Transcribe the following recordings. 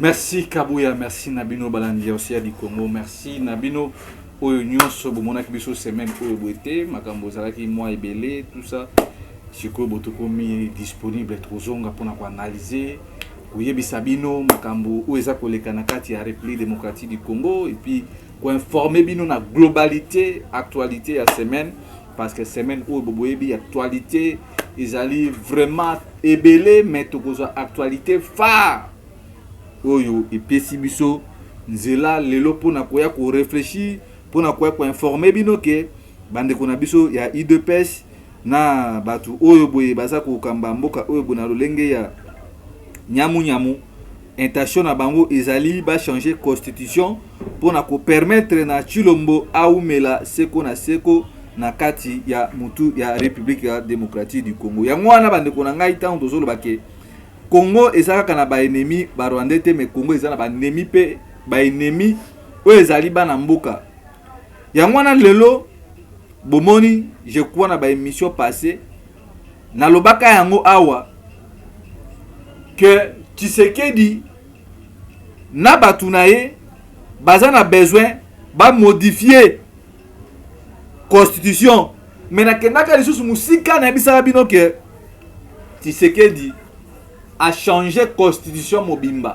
Merci Kabuya, merci na bino balandi ya Océan du Congo, merci na bino oyo nyonso bomonaki biso semaine oyo boye te, makambo ezalaki mwa ebele tout ça. Sikoyo botokomi disponible, tokozonga mpona koanalyse, koyebisa bino makambo oyo eza koleka na kati ya République démocratique du Congo et puis koinforme bino na globalité actualité ya semaine, parce que semaine oyo boboyebi actualité ezali vraiment ebele, mais tokozwa actualité phare oyo epesi biso nzela lelo mpona koya korefléchir, mpona koya koinforme bino ke bandeko na biso ya UDPS na bato oyo boye baza kokamba mboka oyo boye na lolenge ya nyamu-nyamu, intention na bango ezali bachanger constitution mpona kopermettre na Tshilombo aumela seko na seko na kati ya mutu ya République ya démocratique du Congo. Yango wana, bandeko na ngai, ntango tozoloba ke Congo eza kaka na baennemi barwandais te, mais Congo eza na baennemi mpe baennemi oyo ezali bana mboka. Yango wana lelo bomoni, je crois na baémission passé nalobaka yango awa ke Tshisekedi na bato na ye baza na besoin bamodifie constitution. Mais nakendaka lisusu mosika, nayebisaka bino ke Tshisekedi achange constitution mobimba.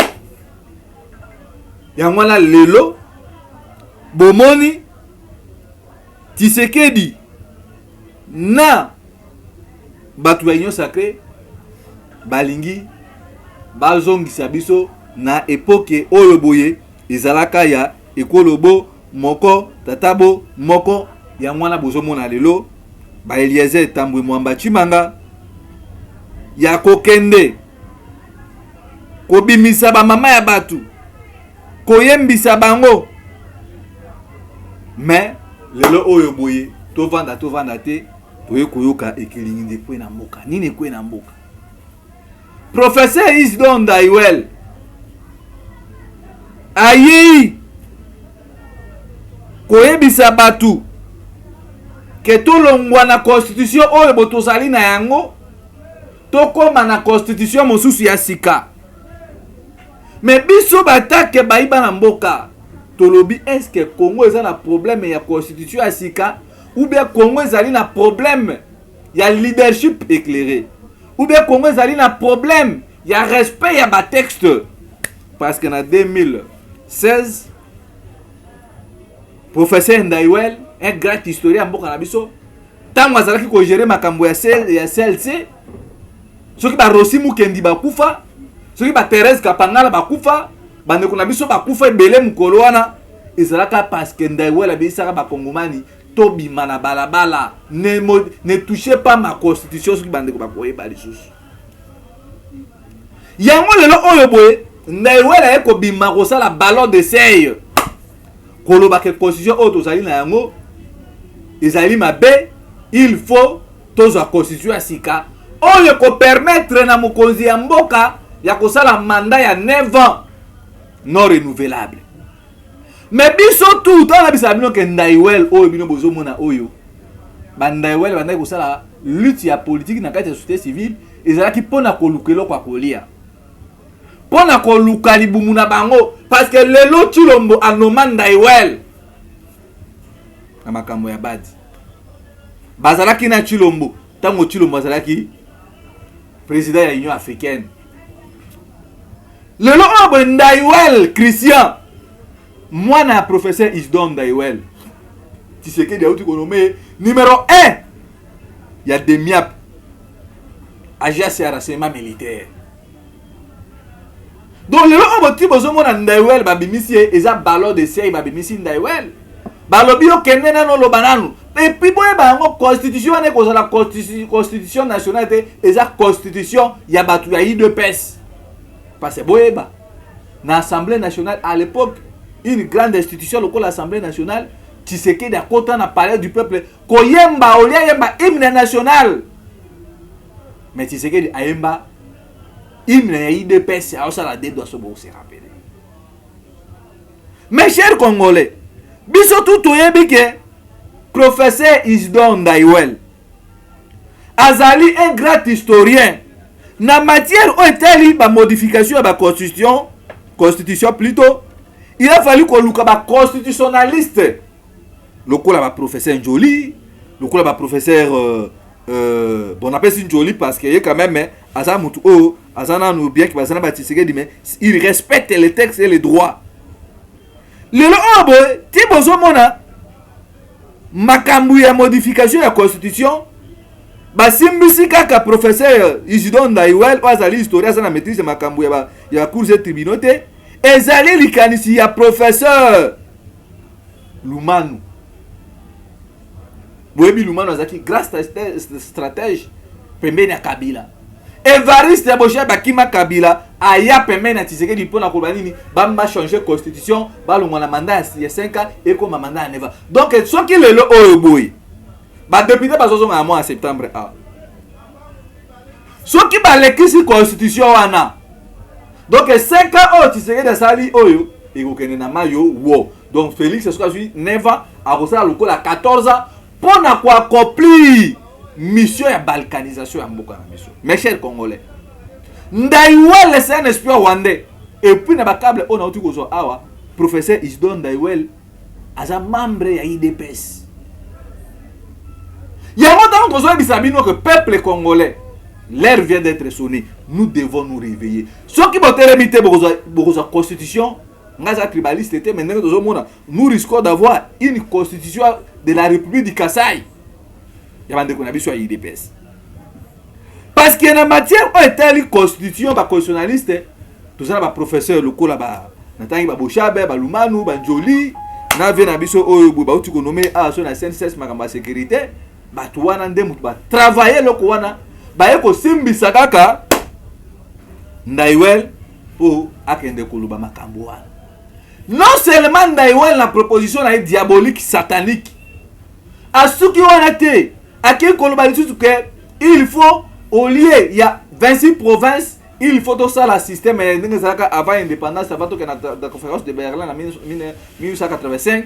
Yango wana lelo bomoni Tshisekedi na bato ya Union sacrée balingi bazongisa biso na époque oyo boye ezalaka ya ekolo bo moko, tata bo moko. Yango wana bozomona lelo baEliezer Tambwe Mwamba Tshimanga ya kokende kobimisa bamama ya bato, koyembisa bango. Mais lelo oyo boye tovanda, tovanda te, toye koyoka ekelingi nde ekwe na mboka. Nini ekwe na mboka? Professeur Isidore Ndaywel ayei koyebisa bato ke tolongwa na constitution oyo bo tozali na yango, tokóma na constitution mosusu ya sika. Mais biso batake bayiba na mboka, tolobi: est-ce Congo eza na problème ya constitution ya sika, ou bien Congo ezali na problème ya leadership éclairé, ou bien Congo ezali na problème ya respect ya batexte? Parce que na 2016, professeur Ndaywel, un grand historien ya mboka na biso, ntango azalaki kogérer makambo ya CLC, soki baRossy Mukendi bakufa, soki baThérèse Kapangala bakufa, bandeko na biso bakufa ebele mokolo wana, ezalaka parce que Ndaywel abeyisaka bakongomani tobima na balabala: "Ne touchez pas ma constitution." Soki bandeko bakoyeba lisusu yango, lelo oyo boye Ndaywel aye kobima kosala ballon d'essai, koloba ke constitution oyo tozali na yango ezali mabe, il faut tozwa constitution ya sika oyo ekopermettre na mokonzi ya mboka ya kosala mandat ya 9 ans non renouvelable. Mais biso tu tala bino ke Ndaywel oyo bino bozomona oyo, baNdaywel bandaki kosala lutte ya politique na kati ya société civile, ezalaki mpona koluka eloko ya kolia, mpona koluka libumu na bango. Parce que lelo Tshilombo anoma Ndaywel na makambo ya badi bazalaki na Tshilombo ntango Tshilombo azalaki président ya Union africaine. Lelo oyo boye Ndaywel Christian, mwana ya professeur Isidore Ndaywel, Tshisekedi auti konommer numéro 1 ya DEMIAP, agence ya renseignement militaire. Donc lelo oyo boti bozomona Ndaywel babimisi ye, eza ballon d'essai. Babimisi Ndaywel, balobi: "Okende nano, oloba nanu." Et puis boyeba yango, constitution wana ekozala constitution nationale te, eza constitution ya bato ya UDPS. Parce que boyeba, na Assemblée nationale à l'époque, une grande institution lokola Assemblée nationale, Tshisekedi akota na Palais du peuple koyemba, olia yemba hymne national, mais Tshisekedi ayemba hymne ya UDPS, aosala de doit so bose rappeler. Mes chers Congolais, biso tu toyebi ke professeur Isidore Ndaywel azali un grand historien na matière oyo etali bamodification ya baconstitution. Constitution plutôt, il a fallu koluka baconstitutionnaliste lokola baprofesseur Njoli, lokola baprofesseur bon, napesi Njoli parce que ye quand même aza mutu oyo aza nanu, bien que baza na baTshisekedi, mais il respecte les textes et les droits. Lelo oyo boye ti bozomona makambo ya modification ya constitution, basimbisi kaka professeur Isidore Ndaywel oyo azali historien, aza na maîtrise ya makambo ya bacours et tribunaux te. Ezali likanisi ya professeur Lumanu. Boyebi Lumanu azalaki grand stratège pembeni ya Kabila. Evariste Boshab akima Kabila, aya pembeni ya Tshisekedi mpona koloba nini? Bamba changer constitution, balongwa na mandat ya 5 ans, ekoma mandat ya 9 ans. Donc soki lelo oyo boye badéputé bazozonga na mois ya septembre a, soki balekisi constitution wana, donc 5 ans oyo Tshisekedi asali oyo ekokende na mayo wo. Donc Félix soki azwi 9 ans, akosala lokola 14 ans mpo na koaccomplir mission ya balkanisation ya mboka na biso. Mes chers Congolais, Ndaywel, c'est un espion rwandais. Et puis na bacâble oyo nauti kozwa awa, professeur Isidore Ndaywel aza membre ya UDPS. Yango ntango tozoyebisa bino que peuple congolais, l'heure vient d'être sonnée, nous devons nous réveiller. Soki botelemi te, bokozwa constitution. Ngai aza tribaliste te, mais ndenge tozomona, nous risquons d'avoir une constitution de la République du Kasai ya bandeko na biso ya UDPS, parce que na matière oyo etali constitution, baconstitutionnaliste toza na baprofesseur lokola ba natangi, baBoshabe, baLumanu, baNjoli na vie na biso oyo boye bauti konommer awa so na CNSS, makambo ya sécurité. Bato wana nde moto batravaille eloko wana, baye kosimbisa kaka Ndaywel mpo akende koloba makambo wana. Non seulement Ndaywel na proposition na ye diabolique, satanique, asuki wana te, akei koloba lisusu ke il faut, au lieu ya 26 provinces, il faut tosala système ya ndenge ezalaka avant indépendance, avant tokende na conférence de Berlin na 1885,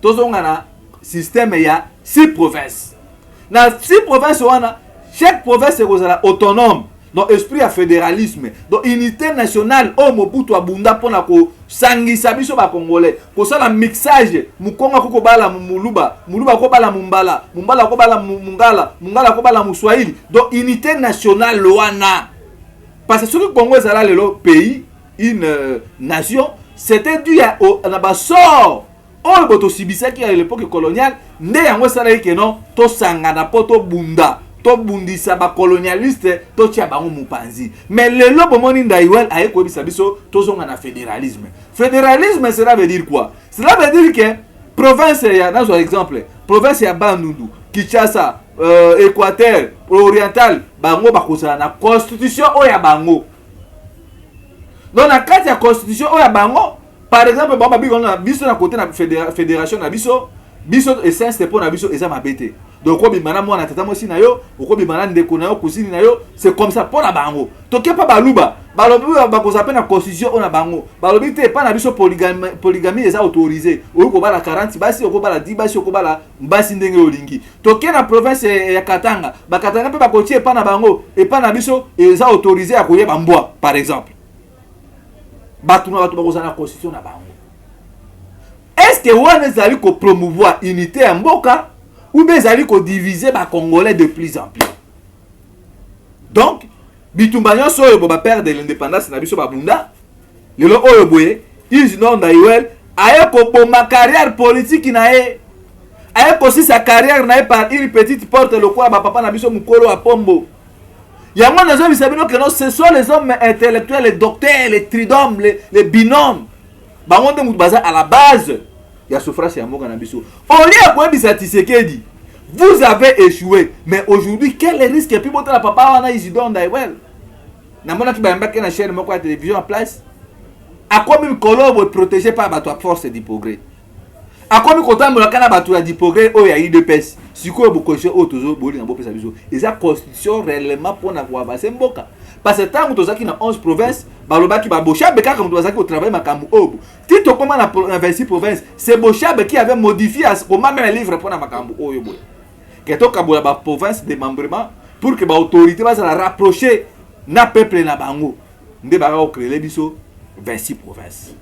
tozonga na système ya 6 provinces. Na 6 provinces wana, chaque province ekozala autonome. Donc esprit ya fédéralisme, donc unité nationale oyo Mobutu abunda mpona kosangisa biso bacongolais, kosala mixage. Mokongo akoki kobala Moluba, Moluba akobala Mombala, Mombala akobala Mongala, Mongala akobala Moswahili. Donc unité nationale wana, parce que soki Congo ezala lelo pays, une nation, c'était dû na basort oyo bo tosibisaki ya l'époque coloniale. Nde yango esalaki ke non, tosangana mpo tobunda, tobundisa bacolonialiste, totia bango mopanzi. Mais lelo bomoni Ndaywel aye koyebisa biso tozonga na fédéralisme. Fédéralisme, cela veut dire quoi? Cela veut dire que province ya, nazwa exemple, province ya Bandundu, Kinshasa, Équateur, Oriental, bango bakozala na constitution oyo ya bango. Donc na kati ya constitution oyo ya bango, par exemple, bango babiki na biso na côté na fédération na biso, biso essence mpo na biso eza mabe te. Donc okobima na mwana tata mwasi na yo, okobima na ndeko na yo, cousine na yo, c'est comme ça mpo na bango. Toke mpa Baluba, balobi bakozala mpe na constitution oyo na bango. Balobi te, epa na biso polygamie eza autorisé, okoki kobala 40 basi, okobala 10 basi, okobala basi ndenge olingi. Toke na province ya Katanga, Bakatanga mpe bakotie epa na bango, epa na biso eza autorisé ya koyeba mbwa par exemple. Bato na bato bakozala na constitution na bango. Est ce que wana ezali kopromouvoir unité ya mboka ou bien ezali kodiviser bacongolais de plus en plus? Donc bitumba nyonso oyo bo bapère de l'indépendance na biso babunda, lelo oyo boye Isidore Ndaywel aye koboma carrière politique na ye, aye kosisa carrière na ye par une petite porte lokola bapapa na biso mokolo ya pombo. Yango nazoyebisa bino ke non, ce sont les hommes intellectuels, les docteurs, les tridômes, les binômes, bango nde motu baza à la base ya souffrance ya mboka na biso. Au lieu ya koyebisa Tshisekedi: "Vous avez échoué", mais aujourd'hui quel risque? Et puis botala papa wana Isidore Ndaywel, namonaki bayambaki na chaîne moko ya télévision en place, akomi mikolo boye protégé par bato ya Force du Progrès, akomi kotambolaka na bato ya du Progrès oyo ya UDPS. Sikoyo boconstitution oyo tozo bolinga bopesa biso eza constitution réellement mpona koavancer mboka? Parce que ntango tozalaki na 11 province, balobaki baBoshabe kaka moto bazalaki kotravaille makambo oyo. Ti tokóma na 26 province, c'est Boshabe qui avait modifié, koma même livre mpona makambo oyo boye ke tokabola baprovince, démembrement, pour que baautorité bazala rapproché na peuple na bango. Nde baka kocréer biso 26 provinces.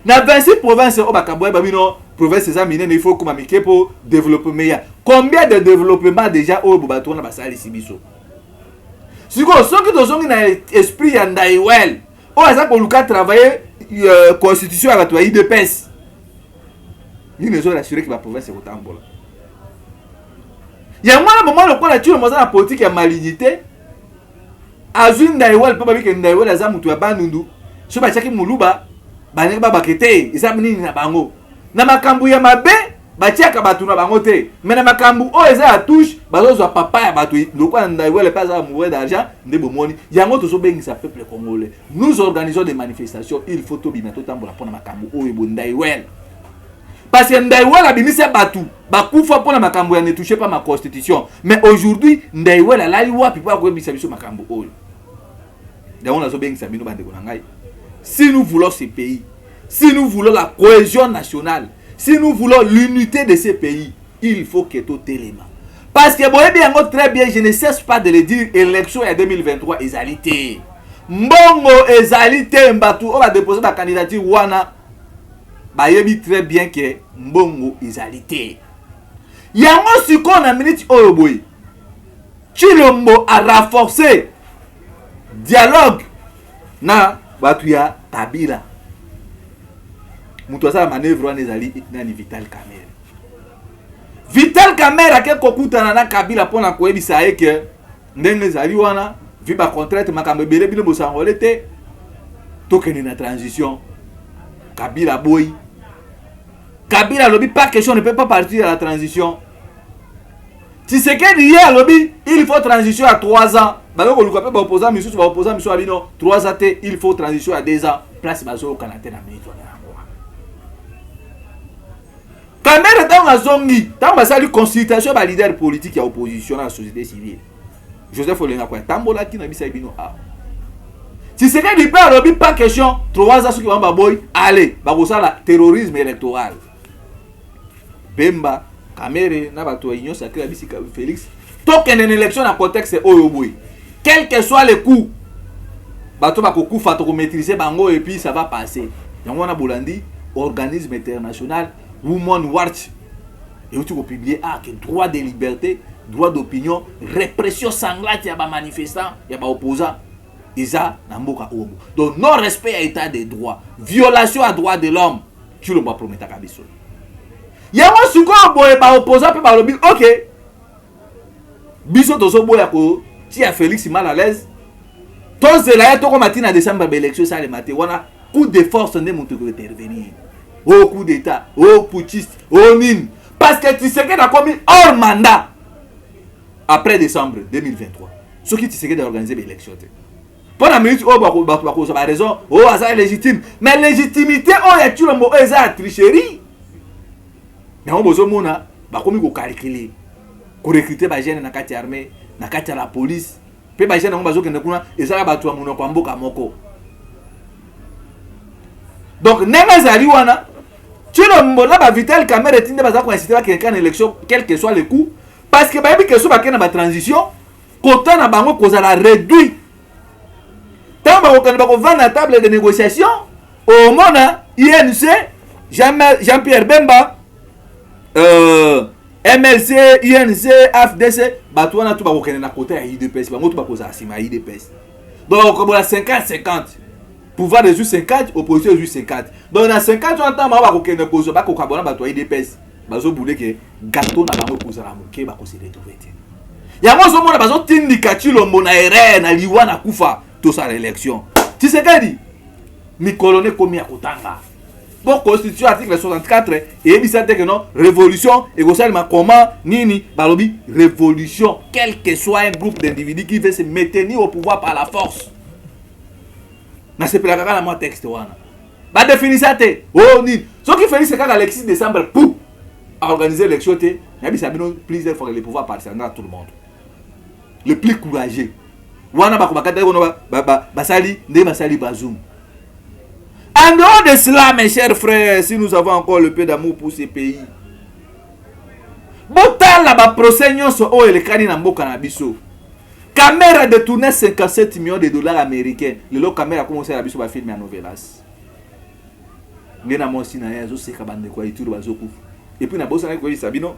Na 26 provinces oyo bakaboya babino, province eza minene, il faut koma mike mpo développement ya combien de développement déjà oyo bo bato wana basalisi biso? Sikoyo soki tozongi na esprit ya Ndaiwel oyo aza koluka travailler constitution ya bato ya UDPS, nini ezorassurer ke baprovince ekotambola? Yango wana moma lokola Tshilombo aza na politique ya malignité, azwi Ndaiwel mpo babike Ndaiwel aza moto ya Bandundu. So batiaki Moluba, bandenge babake te, eza nini na bango na makambo ya mabe, batiaka bato na bango te. Mais na makambo oyo eza ya touche, bazozwa papa ya bato lokola Ndaiwele mpe aza amoureux d'argent. Nde bomoni yango tozobengisa peuple congolais, nous organisons des manifestations. Il faut tobima, totambola mpona makambo oyo bo Ndaiwele, parce que Ndaiwele abimisa bato bakufa mpona makambo ya "ne touche pas ma constitution". Mais aujourd'hui Ndaiwele alali wapi mpo akoyebisa biso makambo oyo? Yango nazobengisa bino, bandeko na ngai, si nous voulons ce pays, si nous voulons la cohésion nationale, si nous voulons l'unité de ce pays, il faut que totelema, parce que boyebi yango très bien, je ne cesse pas de le dire, élection ya 2023 ezali te, mbongo ezali te. Bato oyo badepose bacandidature wana bayebi très bien ke mbongo ezali te. Yango sikoyo na minute oyo boye, Tshilombo arenforcer dialogue na bato ya Kabila. Moto asala manœuvre wana ezali nani? Vital Kamerhe. Vital Kamerhe ake kokutana na Kabila mpona koyebisa ye ke ndenge ezali wana, vu bacontrainte, makambo ebele, bino bosangole te, tokende na transition. Kabila boyi. Kabila alobi: "Pas question, ne peut pas partir à la transition." Tshisekedi ye alobi: "Il faut transition ya 3 ans." Bazo koluka mpe baopposant misusu, baopposant misusu ya bino 3 ans te, il faut transition ya 2 ans. Place bazoyokana te na minute wana, yango wana. Kamerhe ntango azongi, ntango basali consultation ya baleader politique ya opposition na société civile, Joseph Olengako atambolaki na bisa bino awa. Tshisekedi mpe alobi: "Pas question, 3 ans." Soki bango baboyi, ale bakosala terrorisme électoral. Bemba, Kamerhe na bato ya Union sacrée ya bisika Félix, tokende na élection na contexte oyo boye, quel que soit le coût, bato bakokufa, tokomaîtrise bango et puis ça va passer. Yango wana bolandi organisme international Human Watch euti kopublier ke droit de liberté, droit d'opinion, répression sanglante ya bamanifestant, ya baopposant eza na mboka oyo. Donc non respect ya état de droit, violation ya droit de l'homme, Tshilombo aprometaka biso yango. Sikoyo boye baopposant mpe balobi: "Ok, biso tozoboya kotia Félix mal à l'aise, tozela ye tokoma ntina décembre, baélection esalema te." Wana coup de force nde moto ekointervenir, o coup d'état, o putschiste, o nini, parce que Tshisekedi akomi hors mandat après décembre 2023 soki Tshisekedi aorganiser baélection te. Mpo na minute oyo bato bakozwa baraison oyo aza légitime, mais légitimité oyo ya Tshilombo oyo eza ya tricherie. Yango bozomona bakomi kocalculer, korecruter bajeune na kati ya armée, na kati ya la police. Mpe bajeune yango bazokende kuna, ezaka bato ya monoko ya mboka moko. Donc ndenge ezali wana, Tshilombo na baVital Kamerhe ti nde baza koinciter bakende kaka na élection, quel que soit le coût, parce que bayebi ke so bakende na batransition, kota na bango kozala réduit. Ntango bakokende, bakovanda na table de négociation, omona UNC, Jean-Pierre Bemba, MLC, UNC, AFDC, bato wana tu bakokende na kota ya UDPS. Bango tu bakozala nsima ya UDPS. Donc bakokabola 50 50, pouvoir ezwi 50, opposition ezwi 50. Donc na 50 wana, ntango bango bakokende kozwa, bakokabola, bato ya UDPS bazobule ke gâteau na bango ekozala moke, bakose retrouver te. Yango ozomona bazotindika Tshilombo na erreur, na liwa, na kufa. Tosala élection. Tshisekedi mikolo ne ekomi ya kotanga po constitution article 64 eyebisa te ke non, révolution ekosalema comment, nini. Balobi révolution, quel que soit un groupe d'individus qui veut se maintenir au pouvoir par la force. Nasepelaka kaka na mwa texte wana, badefinisa te o oh, nini. Soki Félix kaka le 6 décembre pour organiser élection te, nayebisa bino plusieurs fois que le pouvoir appartiendra à tout le monde, le plus courageux. Wana bakobakata kono basali ndenge basali Bazoum. En dehors de cela, mes chers frères, si nous avons encore le peu d'amour pour ce pays, botala baprocès nyonso oyo elekani na mboka na biso. Kamerhe détourné 57 millions de dollars américains. Lelo Kamerhe akoma kosala biso ba film ya novelas. Nde na mwasi na ye azoseka bandeko ya Ituri bazokufa. Et puis nabosanaki koyebisa bino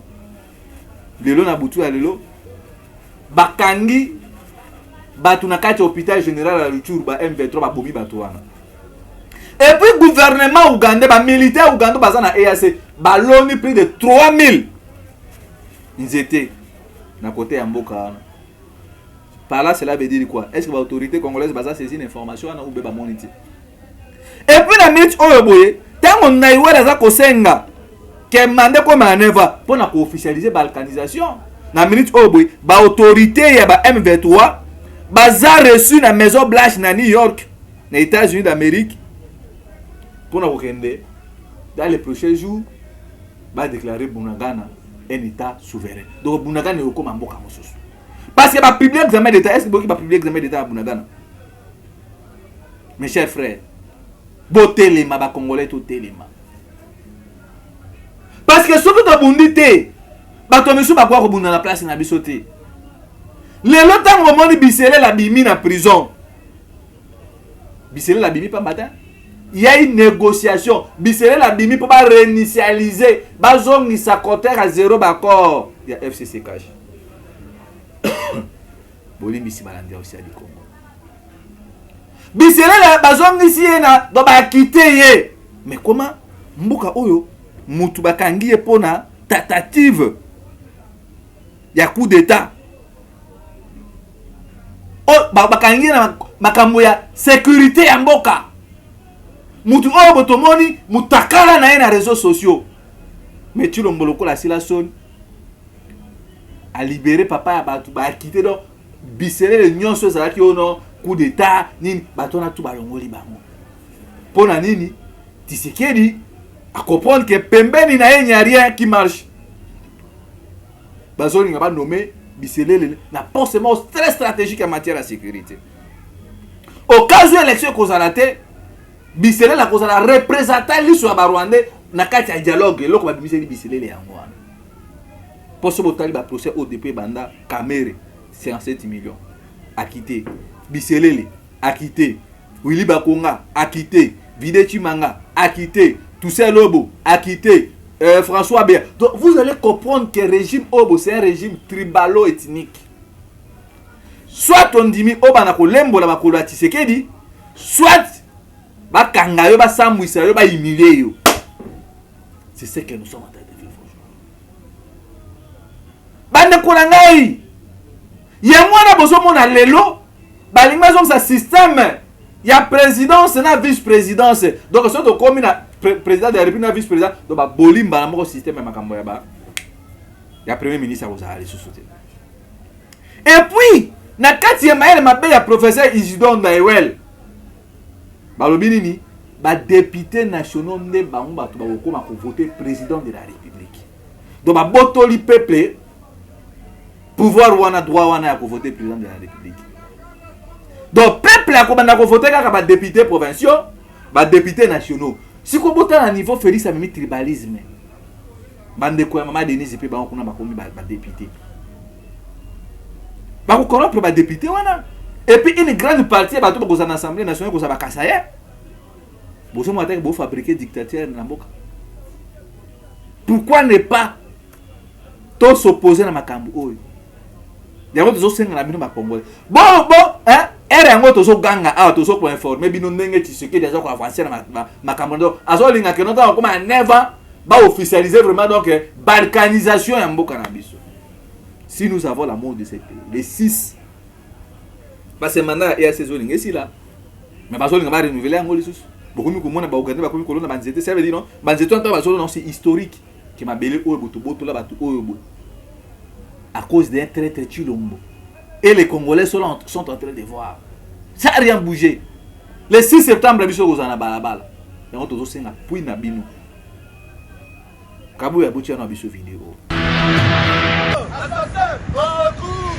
lelo na butu ya lelo bakangi bato na kati ya hôpital général ya Rutshuru, ba M23 babomi bato wana. Et puis gouvernement ougandais, ba militaire ougandais baza na EAC baloni plus de 3000 nzete na côté ya mboka wana. Par là, cela veut dire quoi? Est-ce que l'autorité congolaise baza saisi une information wana ou be bamoni te? Et puis na minute oyo boye, ntango Naiwel aza kosenga ke mandat ekoma ya 9 ans mpona koofficialiser balkanisation, na minute oyo boye baautorité ya ba M23 baza reçu na Maison Blanche na New York, na États-Unis d'Amérique, mpona kokende dans les prochains jours badéclarer Bunagana un état souverain. Donc Bunagana ekokoma mboka mosusu parce que bapublie examen d'état. Est ce que boki bapublie examen d'état ya Bunagana? Mes chers frères, botelema. Bacongolais, totelema, parce que soki tobundi te, bato misusu bakoka kobunda na place na biso te. Lelo ntango bomoni Biselele abimi na prison, Biselele abimi pamba te, ya une négociation. Biselele abimi mpo baréinitialiser, bazongisa compteur à zéro baaccord ya FCC CACH. Bolimbisi, balandi ya Osia Likongo. Biselele bazongisi ye na do bakite ye. Mais comment mboka oyo mutu bakangi ye mpona tentative ya coup d'état, oyo bakangi ye na makambo ya sécurité ya mboka, mutu oyo botomoni mutakala na ye na réseaux sociaux? Mais Tshilombo, lokola asila soni, alibere papa ya bato, baakite. Donc Biselele nyonso ezalaki oyo no coup d'état nini, bato wana tu balongoli bango. Mpo na nini? Tshisekedi acomprendre ke pembeni na ye n'y a rien qui marche. Bazolinga banome Biselele na poste moko très stratégique en matière ya sécurité. Au cas où élection ekozala te, Biselele akozala représentant liso ya Barwandais na kati ya dialogue. Eloko babimiseli Biselele yango wana. Mpo so botali baprocès oyo depuis ebanda, Kamerhe 57 millions akite, Biselele akite, Willy Bakonga akite, Vidiye Tshimanga akite, Toussaint Lobo akite, François Beya. Donc vous allez comprendre que régime oyo, c'est un régime tribalo-ethnique. Soit ondimi oyo bana kolembola makolo ya Tshisekedi, soit bakanga yo, basambwisa yo, bahumilie yo. C'est ce que nous sommes en train de vivre aujourd'hui, bandeko na ngai. Yango wana bozomona lelo balingi bazongisa système ya présidence na vice présidence. Donc soki tokomi na président de la République na vice président, donc baboli mbala moko système ya makambo ya ba ya premier ministre akozala lisusu te. Et puis na kati ya mayele mabe ya professeur Isidore Ndaywel, balobi nini? Badéputé nationaux nde bango bato bakokóma kovote président de la République. Donc babotoli peuple pouvoir wana, droit wana ya kovote président de la République. Donc peuple akobanda kovote kaka badéputé provinciaux, badéputé nationaux. Sikoyo botala niveau Félix amemi tribalisme. Bandeko ya mama Denise mpe bango kuna bakomi badéputé, bakocorrompre badéputé wana. Et puis une grande partie ya bato bakozala na Assemblée nationale kozala bakasaye. Bozomona te ke bofabriquer dictature na mboka? Pourquoi ne pas tos'opposer na makambo oyo? Yango tozosenga na bino bacongolais, bo bo ere yango tozoganga awa, tozokoinforme bino ndenge Tshisekedi aza koavancer na makambo. Ndo azolinga keno ntango akoma ya 9 ans, baofficialiser vraiment donc balkanisation ya mboka na biso. Si nous avons l'amour de ce pays, les 6, parce que mandat ya EAC ezolinga esila, mais bazolinga barenouveler yango lisusu. Bokomi komona baugandais bakomi kolona banzete. Ça veut dire non, banzete wana ntango bazolona, c'est historique ke mabele oyo boto botola bato oyo boye à cause d'un traître Tshilombo. Et les Congolais sont en train de voir ça a rien bougé. Le 6 septembre biso kozala na balabala. Yango tozosenga pui na bino. Kabuya botia na biso video. Assassin, au secours,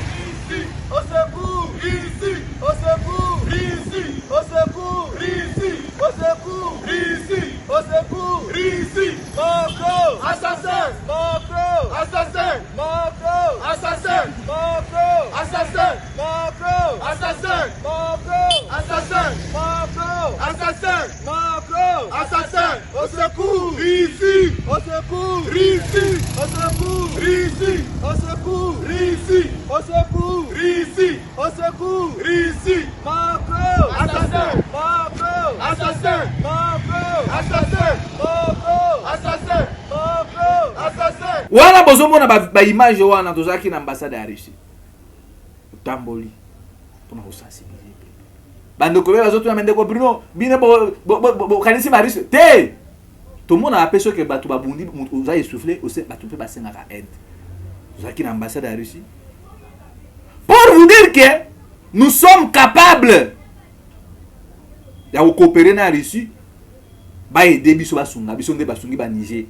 ici, au secours, ici, au secours, ici, au secours, ici, au secours, ici, au secours, ici, Macron, assassin, Macron, assassin, Macron, assassin, Macron, assassin, Macron. Assassin! Macron! Assassin! Au secours! Russie! Au secours! Russie! Au secours! Russie! Au secours! Russie! Au secours! Russie! Au secours! Russie! Macron! Assassin! Macron! Assassin! Macron! Assassin! Macron! Assassin! Macron! Assassin! Wana bozomona ba image wana, tozalaki na ambassade ya Russie, totamboli mpona kosensibiliser bandeko be bazotuna. Me ndeko Bruno, bino bokanisi barusse te? Tomonaka mpe soki bato babundi, moto oza essoufflé, bato mpe basengaka aide. Tozalaki na ambassade ya Russie pour vous dire que nous sommes capables ya kocoopérer na Russie, baaider biso, basunga biso. Nde basungi baniger,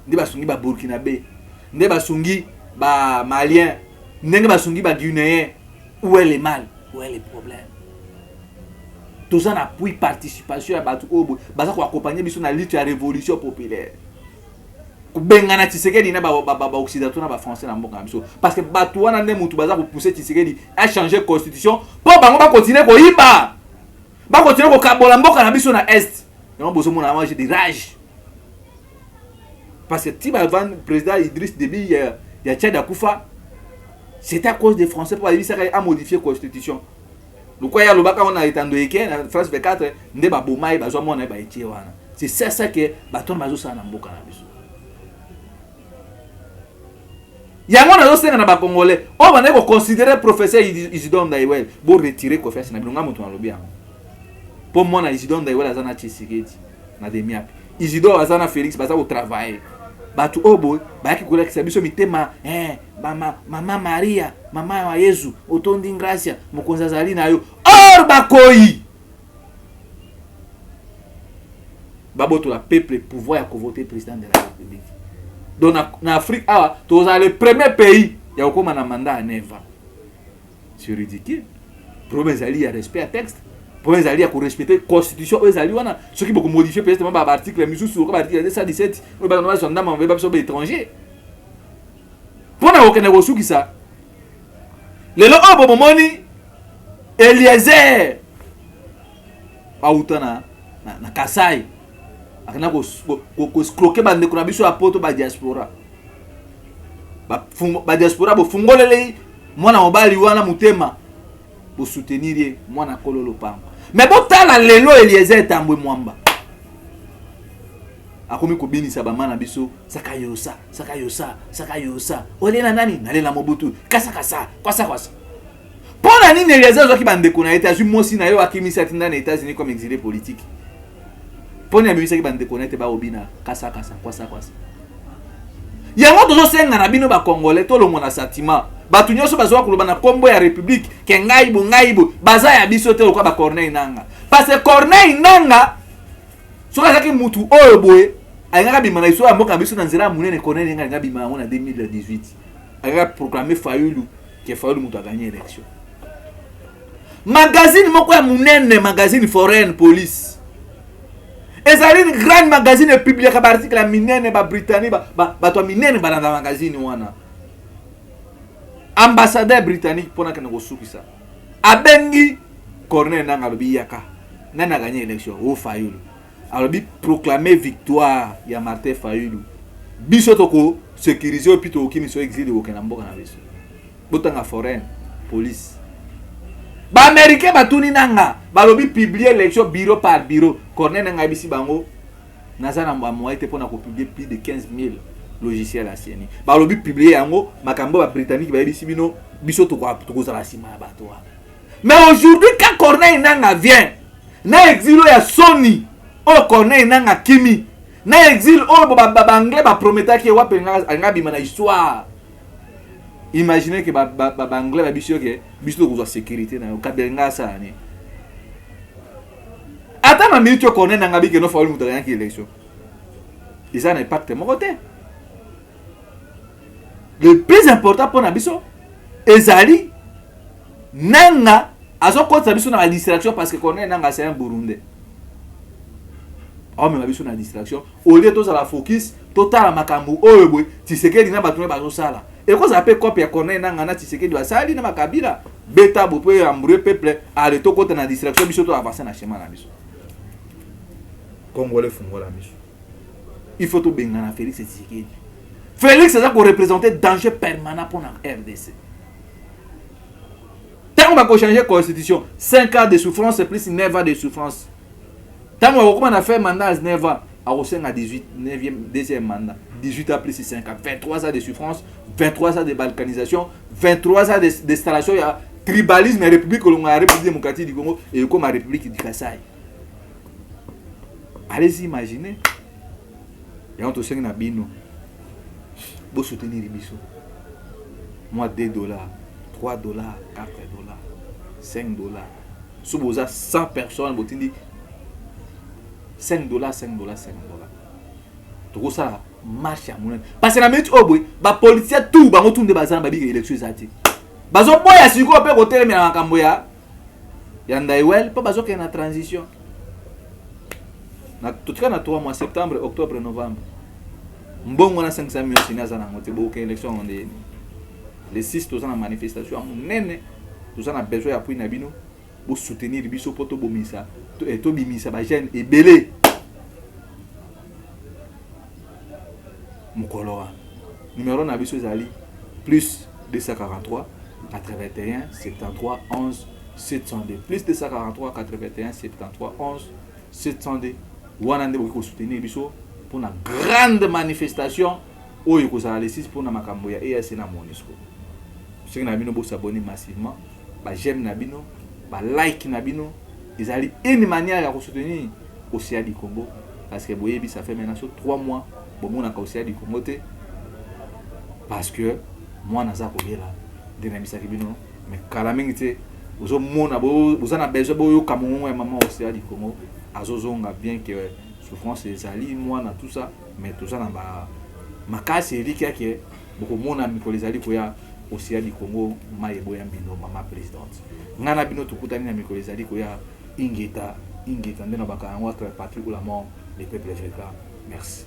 nde basungi baburkinabé, nde basungi bamalien, ndenge basungi baguinéen. Où est le mal? Où est le problème? Toza na appui, participation ya bato oyo boye baza koaccompagner biso na lutte ya révolution populaire, kobengana Tshisekedi na baoccidentaux na bafrançais na mboka na biso, parce que bato wana nde motu baza kopousser Tshisekedi achanger constitution mpo bango bakontinue koyiba, bakontinue kokabola mboka na biso na Est. Yango bozomona moi j'ai des rage, parce que ti bavand président Idriss Déby ya Tchad akufa, c'était à cause des Français, mpo bayebisaka ye amodifier constitution. Lokwa ye alobaka wana etando eke na France 24, nde baboma ye, bazwa mwana ye, baetie wana. C'est ça, ça que bato wana bazosala na mboka na biso. Yango nazosenga na bacongolais oyo bandaki koconsidérer professeur Isidore Ndaywel, boretirer confiance na bino. Nga moto nalobi yango, mpo mwana Isidore Ndaywel aza na Tshisekedi na Demiap, Isidore aza na Félix, baza kotravailler. Bato oyo boye bayaki kolakisa biso mitema, mama, mama Maria, mama ya Yezu, otondi gracia, mokonzi azali na yo. Or bakoyi babotola peuple pouvoir ya kovoter président de la République. Donc na Afrique awa, tozala le premier pays ya kokóma na mandat ya 9 ans. C'est ridicule. Problème ezali ya respect ya texte, problème ezali ya korespecter constitution oyo ezali wana. Soki bokomodifier peut-être baarticle misusu, oka baarticle 217 oyo bato bazwa ndamba bayeba biso baétranger mpo na kokende kosukisa. Lelo oyo bomomoni Eliezer auta na Kasai, akenda koescroquer bandeko na biso ya Poto, badiaspora. Badiaspora, bofungoleli mwana mobali wana motema, bosoutenir ye, mwana kolo lopango. Me botala lelo Eliezer Tambwe Mwamba akomi kobinisa bama na biso: saka yosa, saka yosa, saka yosa, olela nani? Nalela Mobutu, kasakasa, kwasa kwasa. Mpo na nini Eliezer azwaki bandeko na ye te? Azwi mwasi na ye oyo akimisi, atinda na États-Unis comme exilé politique. Mpo nini abimisaki bandeko na ye te baobina kasakasa, kwasa kwasa? Yango tozosenga na bino bacongolais, tolongwa na sentiment. Bato nyonso bazwa koloba na nkombo ya république ke ngai bo, ngai bo, baza ya biso te, lokola bacorneille Nanga. Parce que Corneille Nanga, soki azalaki mutu oyo boye alingaka bima na biso ya mboka na biso na nzela ya monene, Corneille Nanga alinga bima yango na 2018, alingaka proclamer Fayulu, ke Fayulu moto agagner élection. Magazine moko ya monene, magazine Foreign Policy, ezali une grande magazine epubliaka baarticle ya minene. Babritannique, bato ya minene balanda magazine wana. Ambassadeur britannique, mpona akende kosukisa, abengi Corneille Nanga, alobi: "Yaka, nani agagner élection?" "O Fayulu." Alobi: "Proclamer victoire ya Martin Fayulu, biso tokosécuriser oyo mpi tokokimisa exil, kokende na mboka na biso." Botanga Foreign Policy. Baaméricain batuni Nanga, balobi: "Publier élection bureau par bureau." Corneille Nanga ayebisi bango: "Naza na bamoyen te mpona kopublier plus de 15 000 logiciel ya CENI." Balobi: "Publier yango." Makambo babritannique bayebisi bino, biso tokozala nsima ya bato wana. Mais aujourd'hui, quand Corneille Nanga vient na exil oyo ya soni, oyo Corneille Nanga kimi na exil oyo baanglais baprometaki ye, wapi alinga bima na histoire? Imagine ke baanglais babisi yo ke biso tokozwa sécurité na yo, kabila alinga asala nini? Ata na minute oyo Corneille Nanga bikeno Fayulu moto aganyaki élection, eza na impact moko te. Le plus important mpo na biso ezali Nanga azokotisa biso na badistraction, parce que Corneille Nanga, c'est un Burundais, aomema biso na distraction au lieu tozala focus, totala makambo oyo boye Tshisekedi na bato ne bazosala. Ekozala mpe cope ya Corneille Nanga na Tshisekedi, basali na bakabila beta bo mpo embrouiller peuple. Ale, tokota na distraction, biso to avance na schéma na biso. Congolais, fungola miso. Il faut tobengana Félix Tshisekedi. Félix aza koreprésente danger permanent mpona RDC. Ntango bakochange constitution, 5 ans de souffrance plus 9 ans de souffrance. Ntango bakokoma na fin mandat ya 9 ans, akosenga 18, 9e, deuxième mandat, 18 ans plus 5 ans, 23 ans de souffrance, 23 ans de balkanisation, 23 ans d'installation ya tribalisme ya république. Kolonga ya République démocratique du Congo ekoma République du Kasai. Allez imaginer. Yango tosengi na bino, bosoutenir biso mwa 2 dollars, 3 dollars, 4 dollars, 5 dollars. So boza 100 personnes, botindi 5 dollars, 5 dollars, 5 dollars, tokosala marche ya monene. Parce que na minute oyo boye, bapoliticien tout, bango tu nde baza na babika élection eza te. Bazoboya sikoyo mpe kotelemela makambo ya ndaiwel mpo bazokende na transition. Totika na 3 mois: septembre, octobre, novembre. Mbongo na 500 millions sini aza nango te. Bokoke élection yango ndeni? Le 6 toza na manifestation ya monene. Toza na besoin ya appui na bino. Bosoutenir biso mpo tobomisa, tobimisa bajeune ebele mokolo wana. Numéro na biso ezali plus 243 81 73 11 702, plus 243 81 73 11 702. Wana nde bokoki kosoutenir biso mpona grande manifestation oyo ekozala le 6 mpona makambo ya EAC na MONUSCO. Soki na bino bosabonner massivement, baj'aime na bino, balike na bino ezali une manière ya kosoutenir Océan du Congo, parce que boyebi, ça fait maintenant so 3 mois bomonaka Océan du Congo te, parce que mwana aza kolela. Nde nayebisaki bino, mais kala mingi te ozomona. Boza na besoin boyoka mongongo ya mama Océan du Congo. Azozonga, bien que souffrance ezali mwana, tout ça, mais toza na ba makasi eliki yake. Bokomona mikolo ezali koya Océan du Congo mai eboya bino. Mama présidente, ngai na bino tokutani na mikolo ezali koya. Ingeta, ingeta. Nde na baka yango entre patrie ou la mort, le peuple vaincra. Merci.